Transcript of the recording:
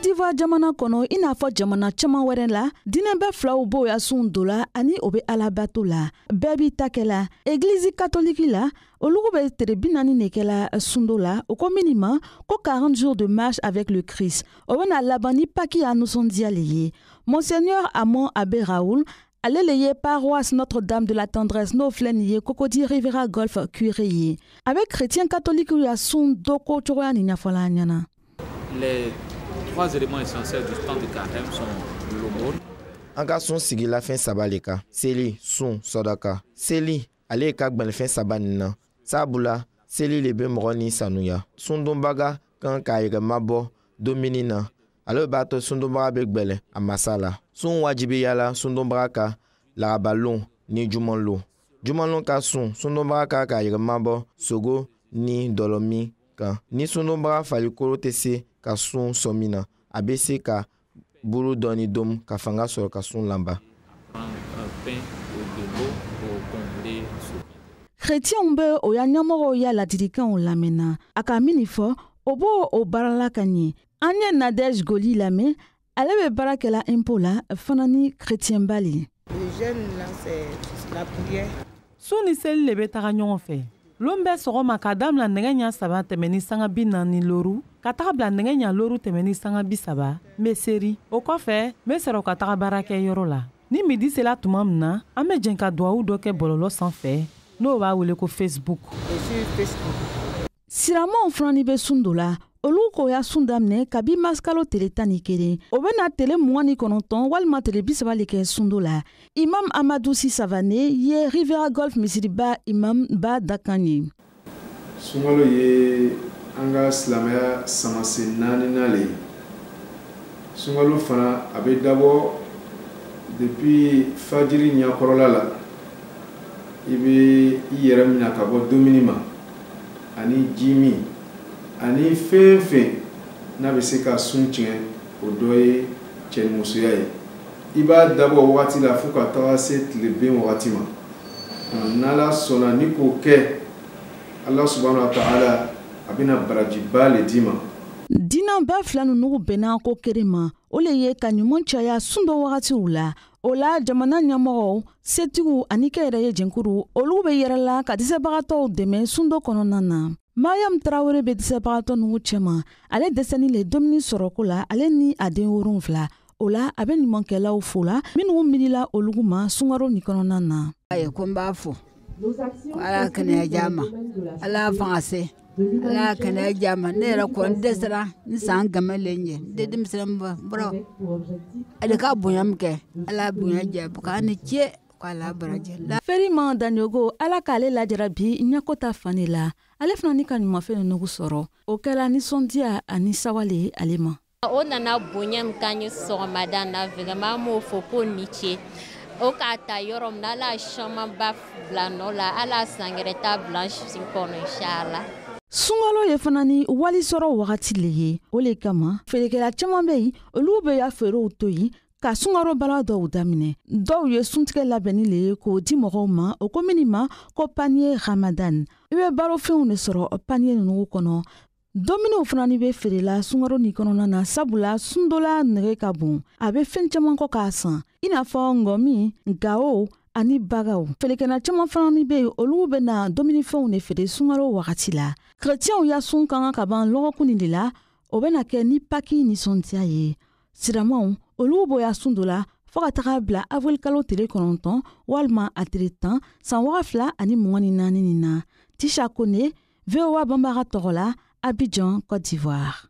Côte d'Ivoire jamana kɔnɔ, i n'a fɔ jamana caman wɛrɛ la, diinɛ bɛɛ filaw b'o ya sun do la ani o bɛ alabato la. Bɛɛ b'i ta kɛ la. Église catholique la, olugu bɛ tere 40 de kɛla sundo la, o ko min ma ko 40 jours de marche avec le Christ. O bɛna laban ni Pâques ya nisɔndiya le ye. Monseigneur Amon Abbé Raoul, ale le ye paroisse Notre-Dame de la Tendresse, n'o filɛ nin ye Cocody Riviera Golf, curé ye. A bɛ chrétien catholique ya sun dɔ ko cogoya nin ɲɛfɔla an ɲɛna. Les trois éléments essentiels du temps de carême sont l'aumône. An ka sun sigila fɛn saba le kan: seli, sun, sɔdaka. Seli, ale ye ka gbanifɛn saba nin na, sabula seli le bɛ mɔgɔ ni sanuya. Sundonbaga kan k'a yɛrɛ mabɔ dumuni na, ale b'a to sundonbaga bɛ gwɛlɛ a masa la. Sun wajibiyala sundonbaga ka larabalon ni jumalon. Jumalon ka sun, sundonbaga ka k'a yɛrɛ mabɔ sogo ni dɔlɔmin kan. Ni sundonbaga farikolo tɛ se ka sun sɔmi na, a bɛ se ka buru dɔɔni domu ka fanga sɔrɔ ka sun lanba. Un pain ou de l'eau pour combler ce Chrétienw bɛ o ya ɲɛmɔgɔw ya ladilikanw lamɛnna. A ka min fɔ, o b'o o baarala ka ɲɛ. An ye Nadège Goli lamɛn, ale bɛ baara kɛla impôt la fana ni chrétien ba le. Le jeûne, là, c'est la prière. Sun ni seli le bɛ taga ɲɔgɔn fɛ. Lon bɛɛ sɔgɔma, k'a damina nɛgɛ ɲa 3 tɛmɛ ni sanga 45, ka taga bila nɛgɛ ɲa 5 tɛmɛ ni sanga 30, n bɛ seri. O kɔfɛ, n bɛ sɔrɔ ka taga baarakɛyɔrɔ la. Ni midi sela tuma min na, an bɛ jɛn ka duwawu dɔ kɛ bɔlɔlɔ sanfɛ, n'o b'a wele ko Facebook. Et sur Facebook. Siramaw fana ni bɛ sun do la. Olu k'o ya sun daminɛ kabi masikalo tele 11, o bɛna tele 29 walima tele 30 le kɛ sundo la. Imam Amadu Si Savane ye Riviera Golf misiriba imam ba dakan ye. Sunkalo ye an ka silamɛya samasen naaninan le ye. Sunkalo fana, a bɛ dabɔ depuis fajiri ɲɛkɔrɔla la. I bɛ i yɛrɛ minɛ ka bɔ dumuni ma ani ji min ani fɛn fɛn n'a bɛ se ka sun tiɲɛ, o dɔ ye cɛnimusoya ye. I b'a dabɔ o wagati la fo ka taga se tile ben wagati ma. N'Ala sɔnna, ni k'o kɛ, Ala subahana wa ta'ala a bɛna barajiba le d'i ma. Diinɛba fila ninnu bɛnna ko kelen ma, o le ye ka ɲuman caya sun dɔ wagatiw la. O la, jamana ɲɛmɔgɔw, setigiw ani kɛnyɛrɛye jɛnkuru, olu bɛ yɛrɛ ka dɛsɛbagatɔw dɛmɛ sundo kɔnɔna na. Mariam Tarawele bɛ dɛsɛbagatɔ ninnu cɛma. Ale dɛsɛni le dumuni sɔrɔko la, ale ni a den 7. O la, a bɛ ɲumankɛlaw fo la minnu miirila olu ma sunkaro nin kɔnɔna na. Ayi, ko n b'a fo ko Ala kɛnɛya diya ma, Ala fanga se, Ala kɛnɛya diya ma. Ne yɛrɛ kɔni dɛsɛra ni san 100 le ɲɛ. N tɛ denmisɛnnin bɔrɔ ale ka bonya min kɛ, Ala bonya diya k'a ni ce, k'Ala baraji. Ferima Daɲogo, Ala k'ale lajara bi ɲɛko ta fan de la. Ale fana ni ka ɲumanfɛn ninnu sɔrɔ, o kɛra nisɔndiya ani sawale ale ma. O nana bonya min k'an ye sɔgɔmada na, vraiment an b'o fɔ ko ni ce. O k'a ta yɔrɔ min na, Ala camanba bila nɔ la, Ala sankɛrɛ ta bila an si kɔnɔ, inshallah. Sunkalo ye fana ni wali sɔrɔ wagati le ye. O le kama, feerekɛla caman bɛ yen, olu bɛ ya feerew to yen ka sunkaro baara dɔw daminɛ. Dɔw ye suntigɛ labɛnni le ye k'o di mɔgɔw ma, o ko min ma ko panier ramadan. I bɛ barofɛnw de sɔrɔ panier ninnu kɔnɔ. Dumuniw fana ni bɛ feerela sunkaro nin kɔnɔna na, sabula sundola nɛgɛ ka bon, a bɛ fɛn caman kɔ k'a san, i n'a fɔ ngɔmi, gawo ani bagaw. Feerekɛla caman fana ni bɛ yen, olu bɛ na dumunifɛnw de feere sunkaro wagati la. Kerecɛnw ya sun ka kan ka ban lɔgɔkun nin de la, o bɛna kɛ ni Pâques nisɔndiya ye. Siramaw, olu bɔya sun dɔ la fɔɔ ka taga bila avril kalo tile 9 walima a tile 10 san 2024 nin na. Tisha Kone, VOA Banbara tɔgɔ la, Abidjan, Côte d'Ivoire.